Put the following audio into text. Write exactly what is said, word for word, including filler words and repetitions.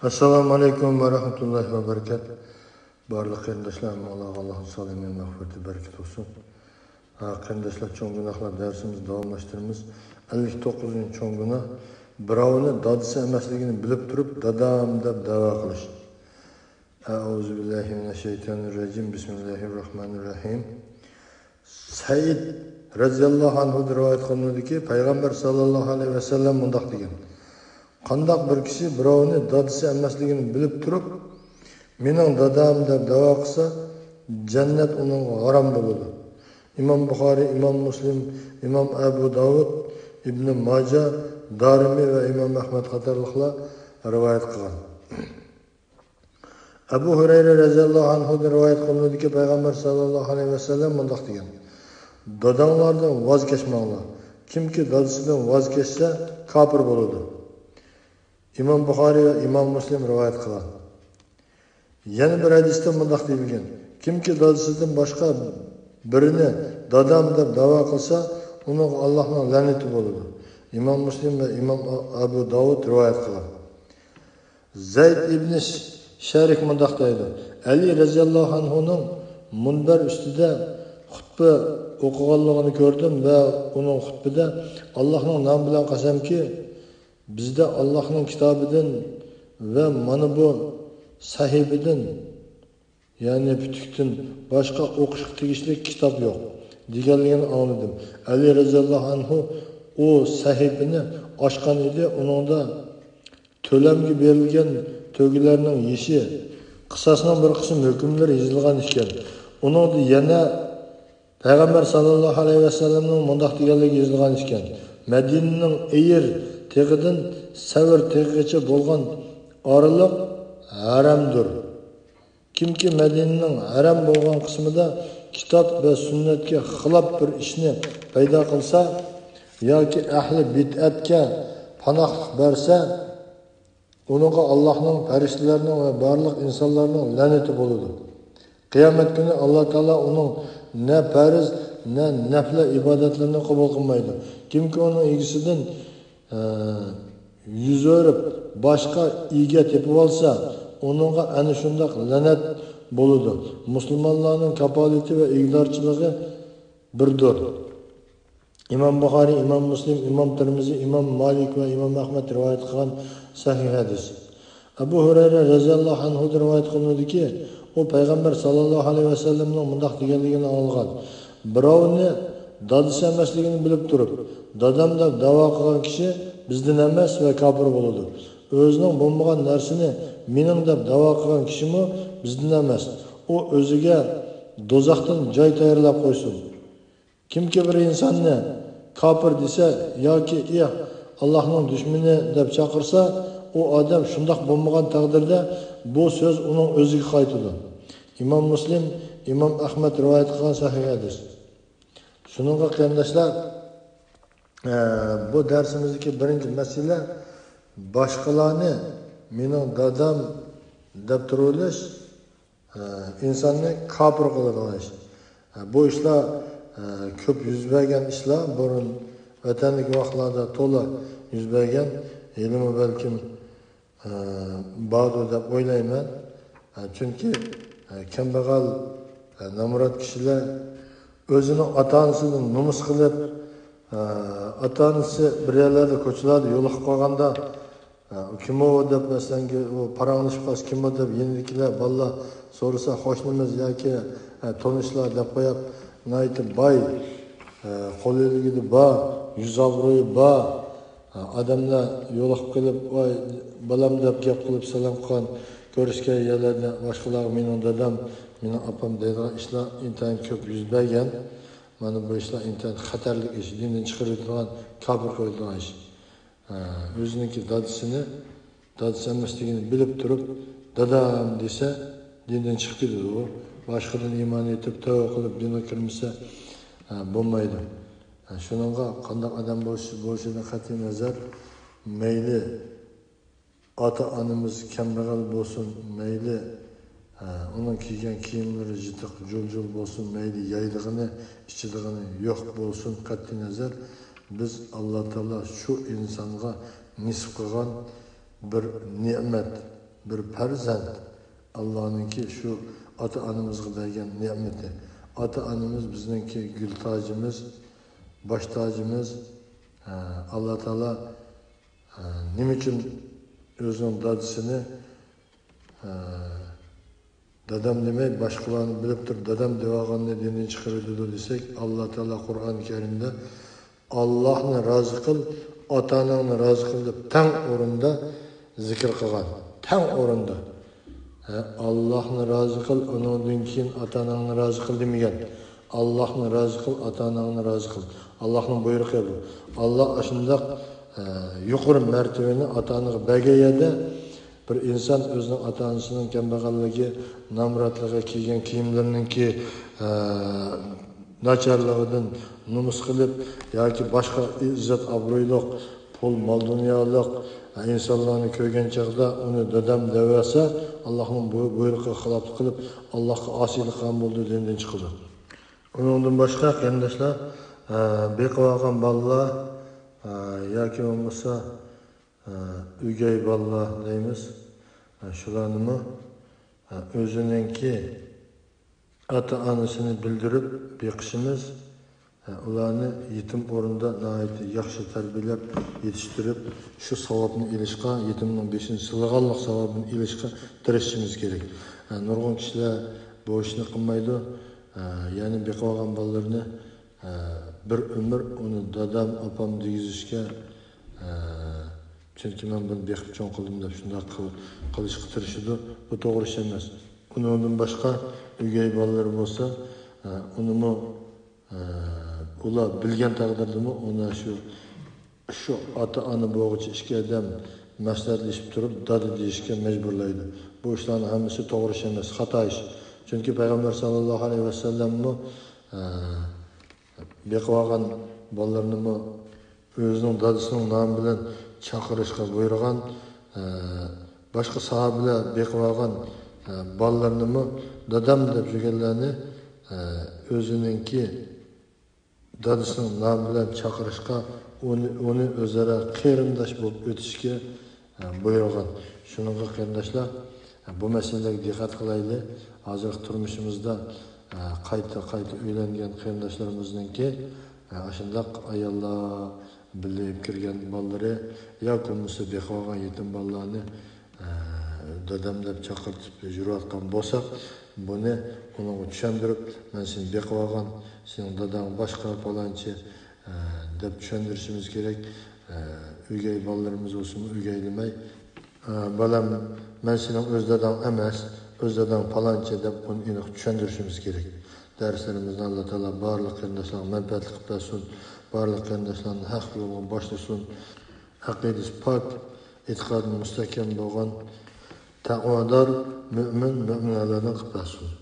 ئەسسالامۇ ئەلەيكۇم ۋە رەھمەتۇللاھى ۋە بەرىكات. بارلىق قېرىنداشلار، ھەممىڭلارغا ئاللاھنىڭ سالامى، مەغپىرىتى، بەرىكىتى بولسۇن. ھە، قېرىنداشلار، چوڭ گۇناھلار دەرسىمىزنى داۋاملاشتۇرىمىز. ئەللىك توققۇزىنچى چوڭ گۇناھ، بىراۋنى دادىسى ئەمەسلىكىنى بىلىپ تۇرۇپ، دادام دەپ دەۋا قىلىش. ئەئۇزۇ بىللاھى مىنەششەيتانىر رەجىم. بىسمىللاھىر راھمانىر راھىم. سەئىد رەزىياللاھۇ ئەنھۇدىن رىۋايەت قىلىنىدۇكى، پەيغەمبەر ساللاللاھۇ ئەلەيھى ۋەسەللەم مۇنداق دېگەن: قانداق بىر كىشى بىراۋنى دادىسى ئەمەسلىكىنى بىلىپ تۇرۇپ، مېنىڭ دادام دەپ دەۋا قىلسا، جەننەت ئۇنىڭغا ھارام بولىدۇ. ئىمام بۇخارىي، ئىمام مۇسلىم، ئىمام ئەبۇ داۋۇد، ئىبنى ماجا، دارىمى ۋە ئىمام ئەھمەد قاتارلىقلار رىۋايەت قىلغان. ئەبۇ ھۇرەيرە رەزىياللاھۇ ئەنھۇدىن رىۋايەت قىلىنىدۇكى، پەيغەمبەر ساللاللاھۇ ئەلەيھى ۋەسەللەم مۇنداق دېگەن: داداڭلاردىن ۋاز كەچمەڭلار. كىمكى دادىسىدىن ۋاز كەچسە، كاپىر بولىدۇ. ئىمام بۇخارىي ۋە ئىمام مۇسلىم رىۋايەت قىلغان. يەنە بىر ھەدىستە مۇنداق دېيىلگەن: كىمكى دادىسىدىن باشقا بىرىنى دادام دەپ دەۋا قىلسا، ئۇنىڭغا ئاللاھنىڭ لەنىتى بولىدۇ. ئىمام مۇسلىم ۋە ئىمام ئەبۇ داۋۇد رىۋايەت قىلغان. زەيد ئىبنى شەرىك مۇنداق دەيدۇ: ئەلى رەزىياللاھۇ ئەنھۇنىڭ مۇنبەر ئۈستىدە خۇتبە ئوقۇغانلىقىنى كۆردۈم ۋە ئۇنىڭ خۇتبىدە، ئاللاھنىڭ نامى بىلەن قەسەمكى، بىزدە ئاللاھنىڭ كىتابىدىن ۋە مانا بۇ سەھىپىدىن، يەنى پۈتۈكتىن باشقا ئوقۇشقا تېگىشلىك كىتاب يوق، دېگەنلىكىنى ئاڭلىدىم. ئەلى رەزىياللاھۇ ئەنھۇ ئۇ سەھىپىنى ئاچقان ئىدى، ئۇنىڭدا تۆلەمگە بېرىلگەن تۆگىلەرنىڭ يېشى، قىساسنىڭ بىر قىسىم ھۆكۈملىرى يېزىلغان ئىكەن. ئۇنىڭدا يەنە پەيغەمبەر ساللاللاھۇ ئەلەيھى ۋەسەللەمنىڭ مۇنداق دېگەنلىكى يېزىلغان ئىكەن: مەدىنىنىڭ ئېيىر تېغىدىن سەۋر تېغىغىچە بولغان ئارىلىق ھەرەمدۇر. كىمكى مەدىنىنىڭ ھەرەم بولغان قىسمىدا كىتاب ۋە سۈننەتكە خىلاپ بىر ئىشنى پەيدا قىلسا ياكى ئەھلى بىدئەتكە پاناھلىق بەرسە، ئۇنىڭغا ئاللاھنىڭ، پەرىشتىلەرنىڭ ۋە بارلىق ئىنسانلارنىڭ لەنىتى بولىدۇ. قىيامەت كۈنى ئاللا تائالا ئۇنىڭ نە پەرز، نە نەپلە ئىبادەتلىرىنى قوبۇل قىلمايدۇ. كىمكى ئۇنىڭ ئىگىسىدىن، ئە، يۈز ئۆرۈپ، باشقا ئىگە تېپىۋالسا، ئۇنىڭغا ئەنە شۇنداق لەنەت بولىدۇ. مۇسۇلمانلارنىڭ كاپالىتى ۋە ئىگىدارچىلىقى بىردۇر. ئىمام بۇخارىي، ئىمام مۇسلىم، ئىمام تىرمىزى، ئىمام مالىك ۋە ئىمام ئەھمەد رىۋايەت قىلغان سەھىھ ھەدىس. ئەبۇ ھۇرەيرە رەزىياللاھۇ ئەنھۇدىن رىۋايەت قىلىنىدۇكى، ئۇ پەيغەمبەر ساللاللاھۇ ئەلەيھى ۋەسەللەمنىڭ مۇنداق دېگەنلىكىنى ئاڭلىغان: بىراۋنى دادىسى ئەمەسلىكىنى بىلىپ تۇرۇپ، دادام دەپ دەۋا قىلغان كىشى بىزدىن ئەمەس ۋە كاپىر بولىدۇ. ئۆزىنىڭ بولمىغان نەرسىنى مېنىڭ دەپ دەۋا قىلغان كىشىمۇ بىزدىن ئەمەس. ئۇ ئۆزىگە دوزاختىن جاي تەييارلاپ قويسۇن. كىمكى بىر ئىنساننى كاپىر دېسە ياكى ئى ئاللاھنىڭ دۈشمىنى دەپ چاقىرسا، ئۇ ئادەم شۇنداق بولمىغان تەقدىردە بۇ سۆز ئۇنىڭ ئۆزىگە قايتىدۇ. ئىمام مۇسلىم، ئىمام ئەھمەد رىۋايەت قىلغان سەھىھ ھەدىس. شۇنىڭغا قېرىنداشلار، ئە، بۇ دەرسىمىزدىكى بىرىنچى مەسىلە، باشقىلارنى مېنىڭ دادام دەپ تۇرۇۋېلىش، ئە، ئىنساننى كاپىر قىلىدىغان ئىش. ئە، بۇ ئىشلار، ئە، كۆپ يۈز بەرگەن ئىشلار، بۇرۇن ۋەتەندىكى ۋاقىتلاردا تولا يۈز بەرگەن، ھېلىمۇ بەلكىم، ئە، باردۇ دەپ ئويلايمەن. ئە، چۈنكى، ئە، كەمبەغەل، ئە، نامرات كىشىلەر ئۆزىنىڭ ئاتا-ئانىسىدىن نومۇس قىلىپ، ئە، ئاتا-ئانىسى بىر يەرلەردە كوچىلاردا يولۇقۇپ قالغاندا، ئە، ئۇ كىم ئۇ دەپ، مەسىلەنكى، ئۇ پاراڭلىشىپ قالسا، كىم ئۇ دەپ يېنىدىكىلەر، بالىلار سورىسا، قوشنىمىز ياكى، ئە، تونۇشلار دەپ قويۇپ، ناھايىتى باي، ئە، قول ئىلگىدە بار، يۈز ئابرۇيى بار، ئە، ئادەملەر يولۇقۇپ قېلىپ، ۋاي، بالام دەپ گەپ قىلىپ، سالام قىلغان، كۆرۈشكەن يەرلەردە باشقىلارغا مېنىڭ دادام، مېنىڭ ئاپام دەيدىغان ئىشلار ئىنتايىن كۆپ يۈز بەرگەن. مانا بۇ ئىشلار ئىنتايىن خەتەرلىك ئىش، دىندىن چىقىرىدىغان، كاپىر قىلىدىغان ئىش. ھە، ئۆزىنىڭكى دادىسىنى، دادىسى ئەمەسلىكىنى بىلىپ تۇرۇپ، دادام دېسە، دىندىن چىقىپ كېتىدۇ ئۇ. باشقىدىن ئىمان ئېيتىپ، تەۋبە قىلىپ، دىنغا كىرمىسە، ھە، بولمايدۇ. ھە، شۇنىڭغا قانداق ئادەم بولۇش-، بولۇشىدىن قەتئىي نەزەر، مەيلى ئاتا-ئانىمىز كەمبەغەل بولسۇن، مەيلى، ئە، ئۇنىڭ كىيگەن كىيىملىرى يىتىق، جۇل-جۇل بولسۇن، مەيلى يەيدىغىنى، ئىچىدىغىنى يوق بولسۇن، قەتئىينەزەر، بىز ئاللا تائالا شۇ ئىنسانغا نېسىپ قىلغان بىر نېمەت. بىر پەرزەنت ئاللانىڭكى شۇ ئاتا-ئانىمىزغا بەرگەن نېمىتى. ئاتا-ئانىمىز بىزنىڭكى گۈل تاجىمىز، باش تاجىمىز. ھە، ئاللا تائالا، ھە، نېمە ئۈچۈن ئۆزىنىڭ دادىسىنى، ھە، دادام دېمەي، باشقىلارنى بىلىپ تۇرۇپ دادام دەۋالغاننى دىندىن چىقىرىۋېتىدۇ دېسەك، ئاللا تائالا قۇرئان كەرىمدە «ئاللاھنى رازى قىل، ئاتا-ئاناڭنى رازى قىل» دەپ تەڭ ئورۇندا زىكىر قىلغان. تەڭ ئورۇندا. ھە، «ئاللاھنى رازى قىل، ئۇنىڭدىن كېيىن ئاتا-ئاناڭنى رازى قىل» دېمىگەن. «ئاللاھنى رازى قىل، ئاتا-ئاناڭنى رازى قىل». ئاللاھنىڭ بۇيرۇقى بۇ. ئاللا ئاشۇنداق، ھە، يۇقىرى مەرتىۋىنى ئاتا-ئانىغا بەرگەن يەردە بىر ئىنسان ئۆزىنىڭ ئاتا-ئانىسىنىڭ كەمبەغەللىكى، نامراتلىقى، كىيگەن كىيىملىرىنىڭكى، ئە، ناچارلىقىدىن نومۇس قىلىپ ياكى باشقا ئىززەت-ئابرۇيلۇق، پۇل، مال-دۇنيالىق، ئە، ئىنسانلارنى كۆرگەن چاغدا ئۇنى دادام دەۋەرسە، ئاللاھنىڭ بۇ-، بۇيرۇقىغا خىلاپلىق قىلىپ، ئاللاھقا ئاسىيلىق قىلغان بولىدۇ، دىندىن چىقىدۇ. ئۇنىڭدىن باشقا، قېرىنداشلار، ئە، بېقىۋالغان بالىلار، ئە، ياكى بولمىسا، ئە، ئۆگەي بالىلار دەيمىز. ئە، شۇلارنىمۇ، ئە، ئۆزىنىڭكى ئاتا-ئانىسىنى بىلدۈرۈپ بېقىشىمىز، ئە، ئۇلارنى يېتىم ئورنىدا ناھايىتى ياخشى تەربىيەلەپ يېتىشتۈرۈپ، شۇ ساۋابنى ئېلىشقا، يېتىمنىڭ بېشىنى سىلىغانلىق ساۋابىنى ئېلىشقا تىرىشىشىمىز كېرەك. ئە، نۇرغۇن كىشىلەر بۇ ئىشنى قىلمايدۇ. ئە، يەنى بېقىۋالغان بالىلىرىنى، ئە، بىر ئۆمۈر ئۇنى دادام، ئاپام دېگۈزۈشكە، ئە، چۈنكى مەن بۇنى بېقىپ چوڭ قىلدىم دەپ شۇنداق قىل-، قىلىشقا تىرىشىدۇ. بۇ توغرا ئىش ئەمەس. ئۇنىڭدىن باشقا ئۆگەي بالىلىرى بولسا، ئە، ئۇنىمۇ، ئە، ئۇلار بىلگەن تەقدىردىمۇ ئۇنى شۇ، شۇ ئاتا-ئانا بولغۇچە ئىككى ئادەم مەسلىھەتلىشىپ تۇرۇپ دادا دېيىشكە مەجبۇرلايدۇ. بۇ ئىشلارنىڭ ھەممىسى توغرا ئىش ئەمەس، خاتا ئىش. چۈنكى پەيغەمبەر ساللاللاھۇ ئەلەيھى ۋەسەللەممۇ، ئە، بېقىۋالغان بالىلىرىنىمۇ ئۆزىنىڭ دادىسىنىڭ نامى بىلەن چاقىرىشقا بۇيرۇغان، ئە، باشقا ساھابىلەر بېقىۋالغان، ئە، بالىلىرىنىمۇ دادام دەپ يۈرگەنلەرنى، ئە، ئۆزىنىڭكى دادىسىنىڭ نامى بىلەن چاقىرىشقا، ئۇنى، ئۇنى ئۆزئارا قېرىنداش بولۇپ ئۆتۈشكە، ئە، بۇيرۇغان. شۇنىڭغا قېرىنداشلار، ئە، بۇ مەسىلىلەرگە دىققەت قىلايلى. ھازىرقى تۇرمۇشىمىزدا، ئە، قايتا، قايتا ئۆيلەنگەن قېرىنداشلىرىمىزنىڭكى، ئە، ئاشۇنداق ئاياللار بىللە ئېلىپ كىرگەن بالىلىرى ياكى بولمىسا بېقىۋالغان يېتىم بالىلارنى، ئە، دادام دەپ چاقىرتىپ يۈرۈۋاتقان بولساق، بۇنى ئۇنىڭغا چۈشەندۈرۈپ، مەن سېنى بېقىۋالغان، سېنىڭ داداڭ باشقا پالانچى، ئە، دەپ چۈشەندۈرۈشىمىز كېرەك. ئە، ئۆگەي بالىلىرىمىز بولسىمۇ ئۆگەيلىمەي، ئە، بالام، مەن سېنىڭ ئۆز داداڭ ئەمەس، ئۆز داداڭ پالانچى دەپ ئۇنى ئېنىق چۈشەندۈرۈشىمىز كېرەك. دەرسلىرىمىزنى ئاللا تائالا بارلىق قېرىنداشلارغا مەنپەئەتلىك قىلىپ بەرسۇن. بارلىق قېرىنداشلارنى ھەق يولغا باشلىسۇن. ئەقىدىسى پاك، ئېتىقادى مۇستەھكەم بولغان تەقۋادار مۆمىن، مۆمىنەلەردىن قىلىپ بەرسۇن.